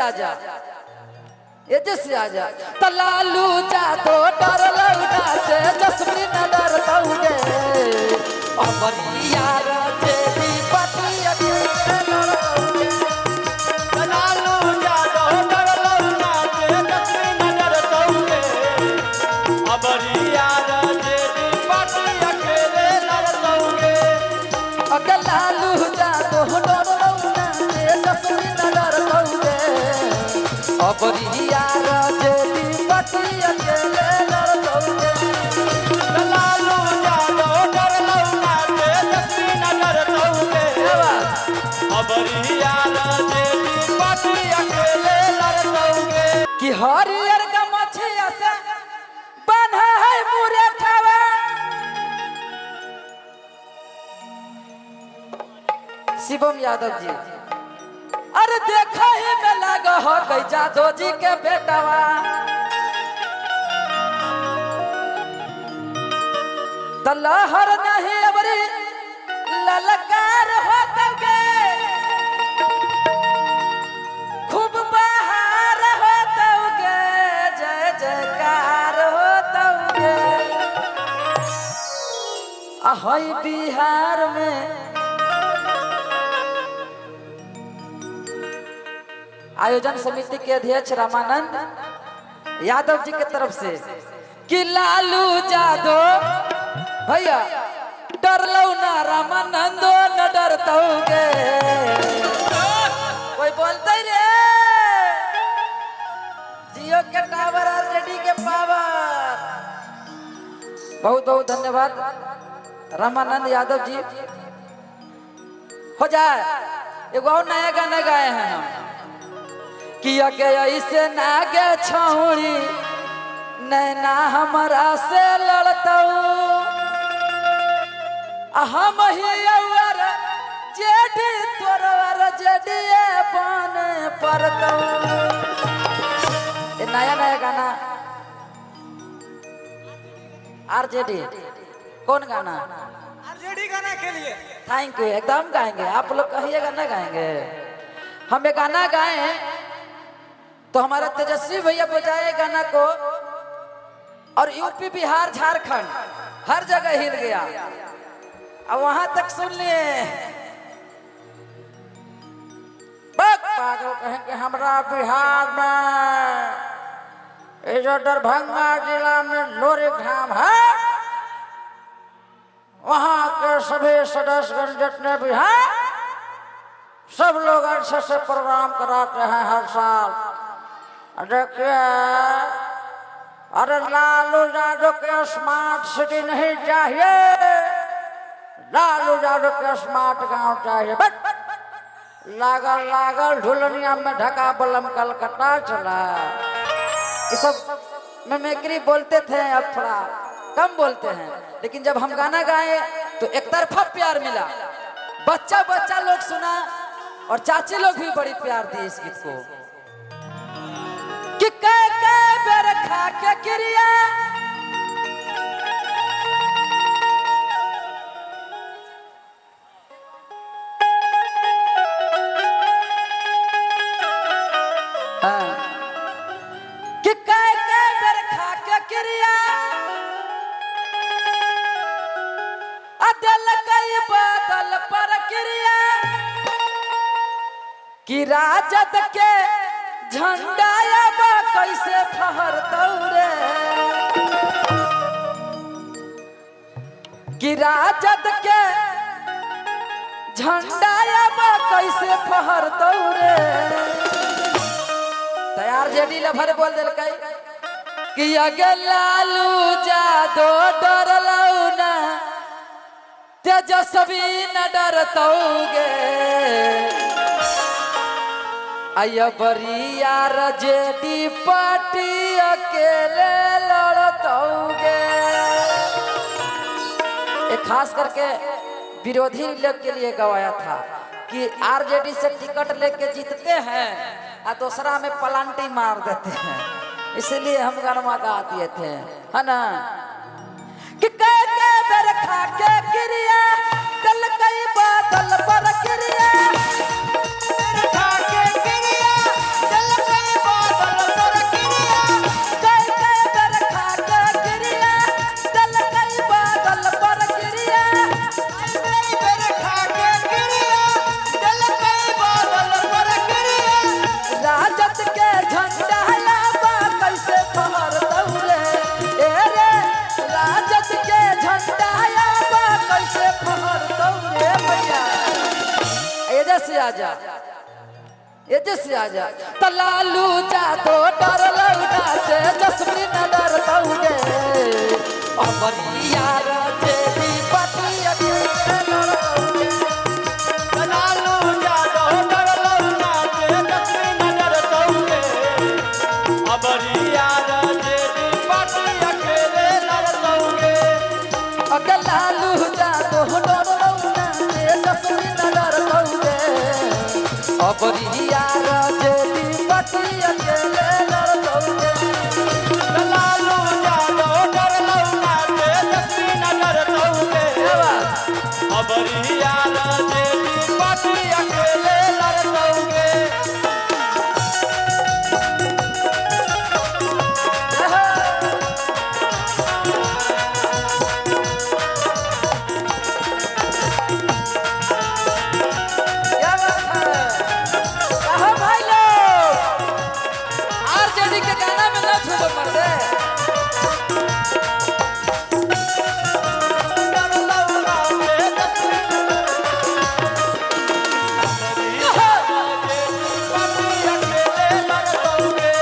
आजा, एजे से आजा। त लालू जादो डर लौना से जसमी न डरतौगे। अबरिया रजेडी पार्टी अकेले लड़तौगे। लालू यादव डरलौ ना तेजस्वी न डरतौगे। अबरिया रजेडी पार्टी अकेले लड़तौगे। अगे लालू जादो डर लौना से जसमी न डरतौगे। अबरिया रजेडी पार्टी अकेले लड़तौगे। लालू यादव डरलौ ना तेजस्वी न डरतौगे। अबरिया रजेडी पार्टी अकेले लड़तौगे। कि हरियर गमछिया से बन्हा है मुरेठवा। शिवम यादव जी, अरे देखा ही में लाग हो गई जादो जी के बेटवा। त लहर नहीं अबरी ललकार हो तौगे, खूब बहार हो तौगे, जय जयकार हो तौगे। अहई बिहार में आयोजन समिति के अध्यक्ष रामानंद यादव जी के तरफ से कि लालू जादो भैया डरलौ ना, रामानंदो न डरतौगे। कोई बोलते रे जियो के टावर आरजेडी के पावर। बहुत बहुत धन्यवाद रामानंद यादव जी। हो जाए एगो और नया गाना गाए हैं हम कि अगे ऐसे नागे छौड़ी नैना हमारा से लड़तौ, आ हम ही अवर जेडी तोरवर जेडीए बने पड़तौ। ये नया नया गाना आरजेडी कौन गाना? आरजेडी गाना के लिए। Thank you, एकदम गाएंगे। आप लोग कहिएगा ना गाएंगे। हम ये गाना गाए तो हमारे तेजस्वी भैया बजाए गाना को और यूपी बिहार झारखंड हर जगह हिल गया। अब वहां तक सुन लिए। बक पागल कहेंगे हमरा बिहार में ये जो दरभंगा जिला में लोरी धाम है वहां के सभी सदस्यगण जितने भी हैं सब लोग अच्छे से प्रोग्राम कराते हैं हर साल। देखिए, अरे लालू यादव के स्मार्ट सिटी नहीं चाहिए, लालू यादव के स्मार्ट गांव चाहिए। बट लागल लागल ढुलनिया में ढका बलम कलकत्ता चला। ये सब मिमिक्री बोलते थे, अब थोड़ा कम बोलते हैं, लेकिन जब हम गाना गाए तो एक तरफा प्यार मिला। बच्चा बच्चा लोग सुना और चाची लोग भी बड़ी प्यार दी इस गीत को। कि कै कै बेर खा के क्रिया हाँ। कि कै कै बेर खा के क्रिया अदल कई बदल पर क्रिया कि राजद के झंडा अब कैसे फहरतौ रे, कि राजद के झंडा अब कैसे फहरतौ रे। तैयार जेडी लभर बोल देलकै कि अगे लालू जादो डरलौ ना तेजस्वी न डरतौगे। अयबरिया रजेडी पार्टी अकेले लड़तौगे। ये खास करके विरोधी लोग के लिए गवाया था कि आरजेडी से टिकट लेके जीतते हैं और दूसरा में पलांटी मार देते हैं, इसलिए हम गरमा गा दिए थे, है ना। कि कै कै बेर खा के क्रिया दल कई बादल पर क्रिया खा के क्रिया दल आजा, एजे से आजा। त लालू जादो डर लौना तेजस्वी न डरतौगे, अबरिया जेडी पार्टी अकेले लड़तौगे। लालू यादव डरलौ ना तेजस्वी न डरतौगे, अबरिया जेडी पार्टी अकेले लड़तौगे। अगे लालू जादो डर लौना तेजस्वी न डरतौगे, अबरिया जेडी पार्टी अकेले लड़तौगे। लालू यादव डरलौ ना तेजस्वी न डरतौगे, अबरिया जेडी पार्टी अकेले लड़तौगे। क्या बात है? कहो भाई लोग, आरजेडी के गाना में ना छूटो मर्दे। डरलौ ना तेजस्वी पार्टी अकेले लड़तौगे।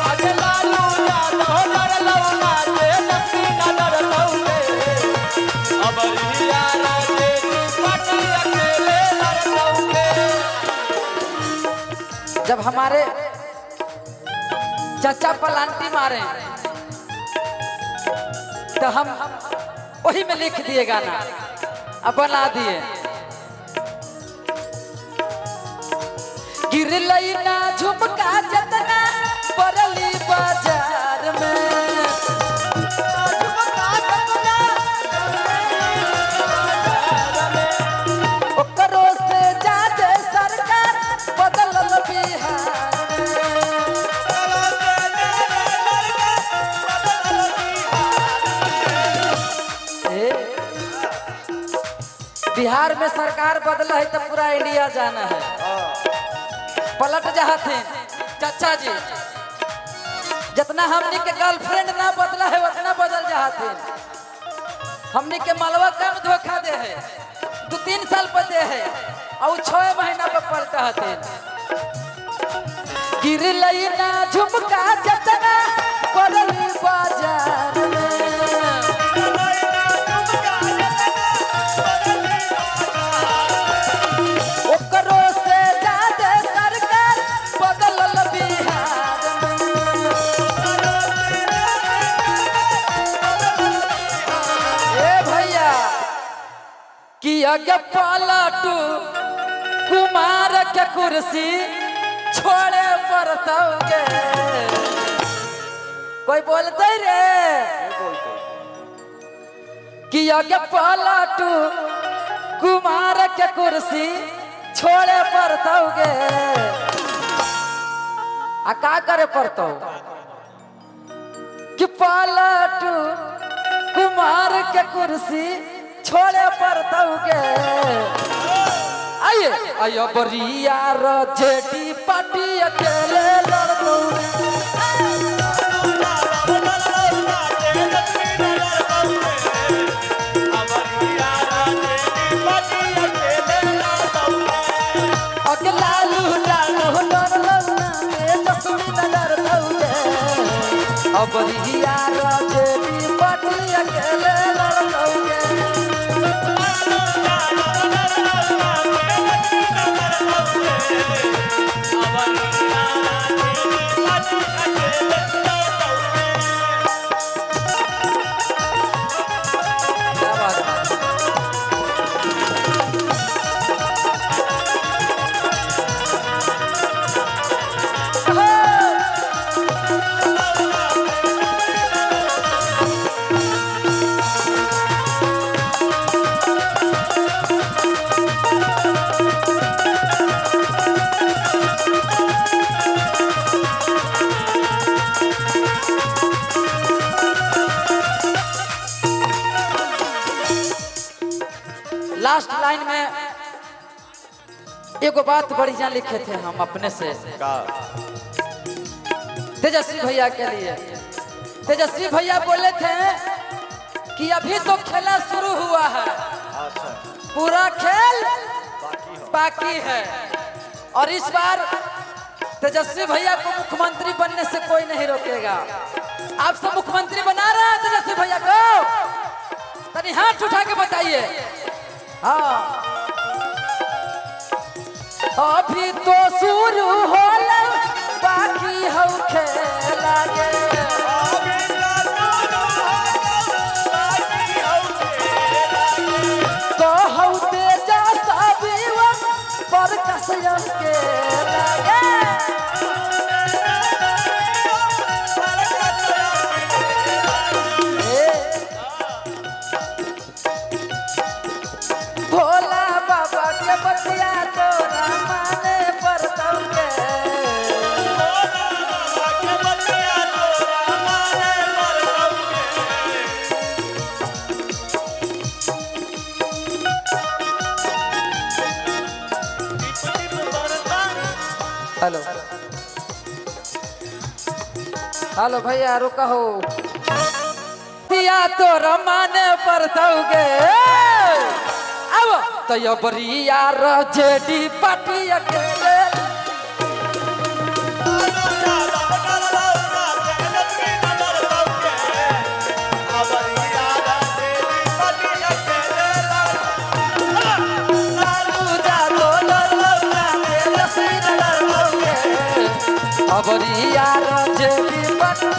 अगे लालू यादव डरलौ ना तेजस्वी न डरतौगे, अबरिया जेडी पार्टी अकेले लड़तौगे। जब हमारे चाचा पलांटी मारे तो हम वही में लिख दिए गाना, अब बना दिए। गिर ना झुमका जतना पड़ली बाजार में, ओकरो से जादे सरकार बदलल बिहार में। ए, बिहार में सरकार बदल है तो पूरा इंडिया जाना है। पलट जाते चाचा जी, जितना हमनी के गर्लफ्रेंड ना बदला है उतना बदल जाते। हमनी के मालवा कम धोखा दे है, 2-3 साल पर दे है और 6 महीना पर पलटा हते। गिर ना झुमका जतना पड़ली बाजार में, ओकरो से जादे सरकार बदलल बिहार में। ए भैया, कि अगे पलटू कुमार के कुर्सी छोड़े पड़तौगे। कोई बोलते रे कि अगे पलटू कुमार के कुर्सी छोड़े पड़तौगे। आ का करे पड़तौ कि पलटू कुमार के कुर्सी छोड़े पड़तौगे। आइए आइए बरिया जेडी पार्टी अकेले लड़तौगे। अगला लूला डर लौना तेजस्वी न डरतौगे, अबरिया जेडी पार्टी अकेले लड़तौगे। क्या बात है? लास्ट लाइन में एगो बात बढ़िया लिखे थे हम अपने से तेजस्वी भैया के लिए। तेजस्वी भैया बोले थे कि अभी तो खेला शुरू हुआ है, पूरा खेल बाकी है। और इस बार तेजस्वी भैया को मुख्यमंत्री बनने से कोई नहीं रोकेगा। आप सब मुख्यमंत्री बना रहे हैं तेजस्वी भैया को, तनी हाथ उठा के बताइए। हाँ, अभी तो शुरू होला, बाकी हौ खेला गे। कहौ तेजस्वी पर कसयम के लागे। ए, भोला बाबा के बतिया तोरा माने पड़तौगे। हेलो हेलो भैया, रुका हो, दिया तोरा माने पड़तौगे। अब तो यो बरिया रजेडी पार्टी अकेले। अबरिया रजेडी पार्टी।